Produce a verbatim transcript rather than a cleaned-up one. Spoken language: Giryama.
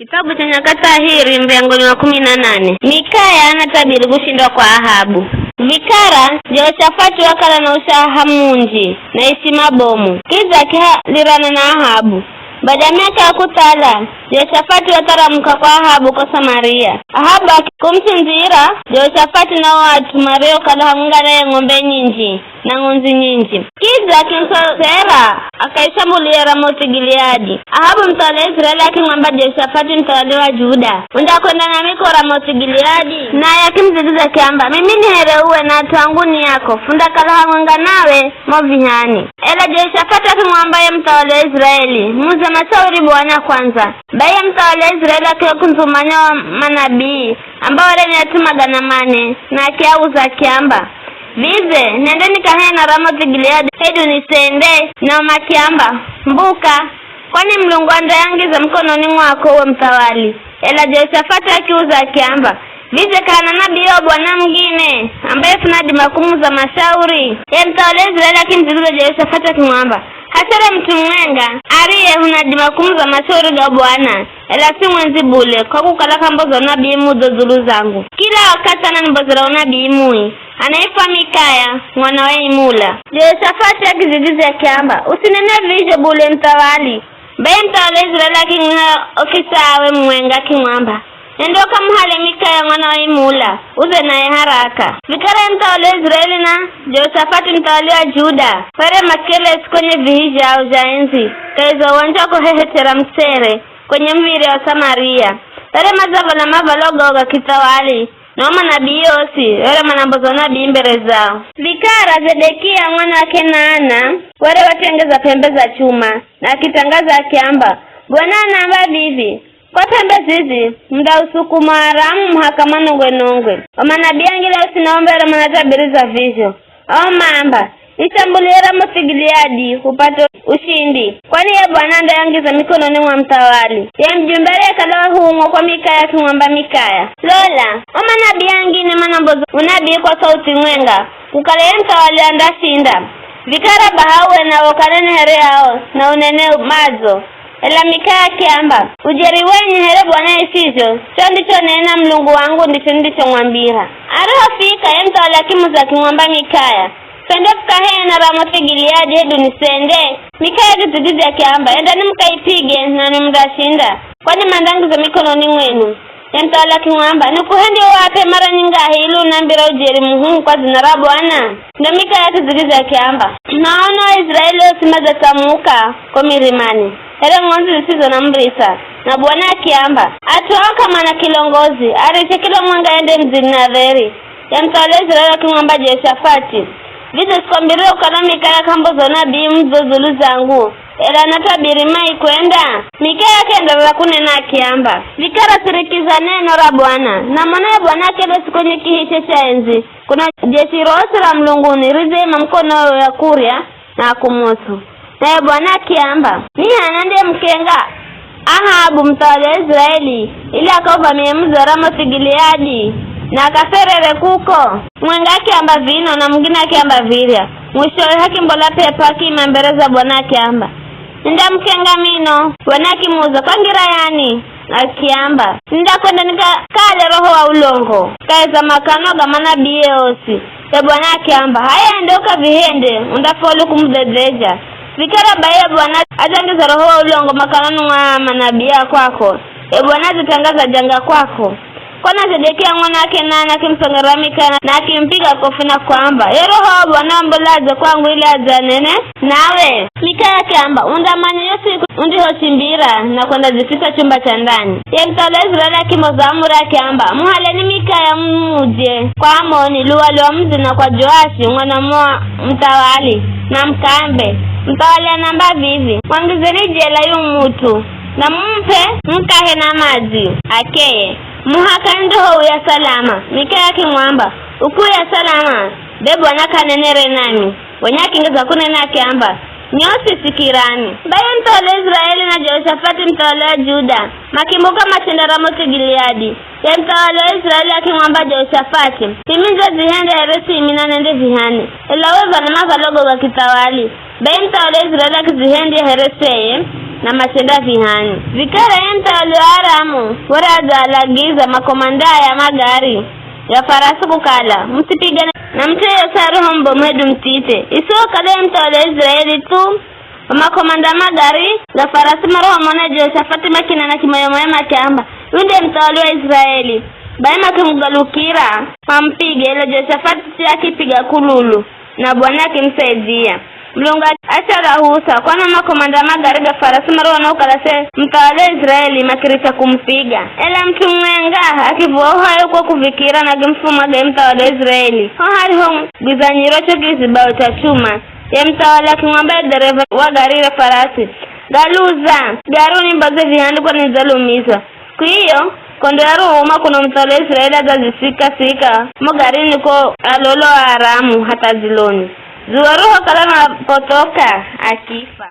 Kitabu cha Nyakati Aheri, muryango ni wa kumi na nane. Mikaya anatabiri kushindwa kwa Ahabu. Vikara, Jehoshafati wakala na ushaha munji na ishima bomu, kidza akihalirana na Ahabu. Bada ya miaka ya kuthala, Jehoshafati watharamuka kwa Ahabu ko Samaria. Ahabu akikumusindzira, Jehoshafati na o at'u mariokala hamwenga naye ng'ombe nyinji na ng'ondzi nyinji. Kidza akimutsosera akaishambulia Ramothi Gileadi. Ahabu muthawali wa Israeli akimwamba Jehoshafati muthawali wa Juda, "Undakwenda nami ko Ramothi Gileadi?" Naye akimudzigiza akiamba, "Mimi ni here uwe na at'u angu ni ako, fundakala hamwenga nawe mo vihani." Ela Jehoshafati akimwamba ye muthawali wa Israeli, "Muze mashauri Bwana kwandza." Bai ye muthawali wa Israeli akiwakundzumanya o manabii, ambao were ni at'u magana mane, na akiauza akiamba, "Vidze nende nikahe na Ramothi Gileadi hedu nisende?" Nao makiamba, "Mbuka, kwani Mulungu andayangiza mikononi mwako we muthawali?" Ela Jehoshafati akiuza akiamba, "Vidze k'ahana nabii wa Bwana mungine, ambaye funadima kumuza mashauri?" Ye muthawali wa Israeli akimudzigiza Jehoshafati akimwamba, "H'asere mut'u mumwenga ariye hunadima kumuza mashauri ga Bwana, ela si mwenzi bule, kwa kukala k'amboza unabii mudzo dzulu zangu. Kila wakathi ananimbozera unabii mui, anaifwa Mikaya, mwana wa Imula." Jehoshafati akidzigiza akiamba, "Usinene vizho bule muthawali." Bai muthawali wa Israeli aking'ina o kisawe mumwenga akimwamba, "Nenda ukamuhale Mikaya mwana wa Imula, udze naye haraka." Vikara ye muthawali wa Israeli na Jehoshafati muthawali wa Juda, were makelesi kwenye vihi zhao zha endzi, kahi za uwanja wa kuhehechera mutsere, kwenye muv̱irya wa Samaria. Were madzavala mavalo gao ga kithawali, na o manabii osi were manamboza unabii mbere zao. Vikara Zedekia mwana wa Kenaana were watengeza p'embe za chuma, na akitangaza akiamba, "Bwana anaamba vivi, 'Kwa p'embe zizi mundausukuma Aramu muhaka manongwe-nongwe.'" O manabii angine osi nao mbere manatabiri za vizho. Ao maamba, "Ishambulie Ramothi Gileadi upate ushindi, kwani ye Bwana andayangiza mikononi mwa muthawali." Ye mujumbe ariyekala wahuumwa kwa Mikaya akimwamba Mikaya, "Lola, o manabii angine manamboza unabii kwa sauti mwenga, kukala ye muthawali andashinda. Vikara baha uwe nawe ukanene here ao, na unene madzo." Ela Mikaya akiamba, "Ujeri wenye here Bwana aishizho, cho ndichonena Mulungu wangu ndicho nindichomwambira." Arihofika, ye muthawali akimuza akimwamba Mikaya, "Fende fukahe na Ramothi Gileadi hedu nisende?" Mikaya akidzigidzya akiamba, "Endani mukaipige, nanwi mundashinda, kwani mandangiza mikononi mwenu." Ye muthawali akimwamba, "Nikuhendye uap'e mara nyingahi ili unambira ujeri muhuhu kwa dzina ra Bwana?" Ndo Mikaya akidzigidzya akiamba, "Naona Aisiraeli osi madzatsamuka ko mirimani, here ng'ondzi zisizo na murisa." Na Bwana akiamba, "At'u ao k'amana kilongozi, ariche kila mumwenga ende mudzini na dheri." Ye muthawali wa Israeli akimwamba Jehoshafati, "Vidze sikwambirire kukala Mikaya k'amboza unabii mudzo dzulu zangu, ela anatabiri mai kwenda?" Mikaya akienderera kunena akiamba, "Vikara sirikiza neno ra Bwana, namona ye Bwana akelesi kwenye kihiche cha endzi, kuna jeshi rosi ra mulunguni ridzaima mukonowe wa kurya na wa kumutso." Naye Bwana akiamba, "Ni h'ani andiyemukenga Ahabu muthawali wa Israeli, ili akauvamie mudzi wa Ramothi Gileadi, na akaserere kuko?" Mumwenga akiamba vino na mungine akiamba virya. Mwishowe hakimbola p'ep'o akiima mbere za Bwana akiamba, "Nindamukenga mino." Bwana akimuza, "Kwa ngira yani?" Akiamba, "Nindakwenda nikakale roho wa ulongo kahi za makanwa ga manabii osi." Ye Bwana akiamba, "H'aya ende ukavihende, undafaulu kumudhedheja." Vikara bai ye Bwana achangiza roho wa ulongo makanwani mwa manabii a kwako, ye Bwana adzitangaza janga kwako. Kwana Zedekia mwana wa Kenaana akimusongerera Mikaya na akimupinga kofi na kwamba, "Ye roho wa Bwana wamboladze kwangu ili adze anene nawe?" Mikaya akiamba, "Undamanya yo siku undihochimbira na kwendadzifisa chumba cha ndani." Ye muthawali wa Israeli akimboza amuri akiamba, "Muhaleni Mikaya mumudze kwa Amoni, luwali wa mudzi, na kwa Joashi mwana wa muthawali, na mukambe, 'Muthawali anamba vivi, mwangizeni jela yu mut'u, na mumup'e mukahe na madzi akeye, muhaka nindihouya salama.'" Mikaya akimwamba, "Ukuuya salama, be Bwana k'anenere nami." Gonya akengeza kunena akiamba, "Nyosi sikirani." Bai ye muthawali wa Israeli na Jehoshafati muthawali wa Juda makimbuka machenda Ramothi Gileadi. Ye muthawali wa Israeli akimwamba Jehoshafati, "Mimi ndzadzihenda here simi na nende vihani, ela we vala mavalo go ga kithawali." Bai muthawali wa Israeli akidzihendya here seye, na machenda vihani. Vikara ye muthawali wa Aramu were adzalagiza makomanda ya magari ga farasi kukala, "Musipigane na mut'u yeyosi ariho mubomu hedu muthithe, isipohokala ye muthawali wa Israeli thu." Makomanda magari ga farasi marohomona Jehoshafati makinena kimoyomoyo makiamba, "Yuyu ndiye muthawali wa Israeli." Bai makimugalukira mamupige, ela Jehoshafati akipiga kululu, na Bwana akimusaidia. Mulungu acha rahusa, kwani makomanda magari ga farasi marohona kukala se muthawali wa Israeli makiricha kumupiga. Ela mut'u mwenga akivuha uhayo kwa kuvikira na akimufuma gaye muthawali wa Israeli. Ho harihogwizanyirwa cho kizibao cha chuma, ye muthawali akimwamba ye dereva wa gari ra farasi, "Galuza, gari unimboze vihani kwani nidzalumizwa." Kwiyo, kondo ya ruhuma kuno muthawali wa Israeli adzazisika-sika mo garini ko alolo wa Aramu hatha dziloni. Dzuwa rohokala napothoka, akifa.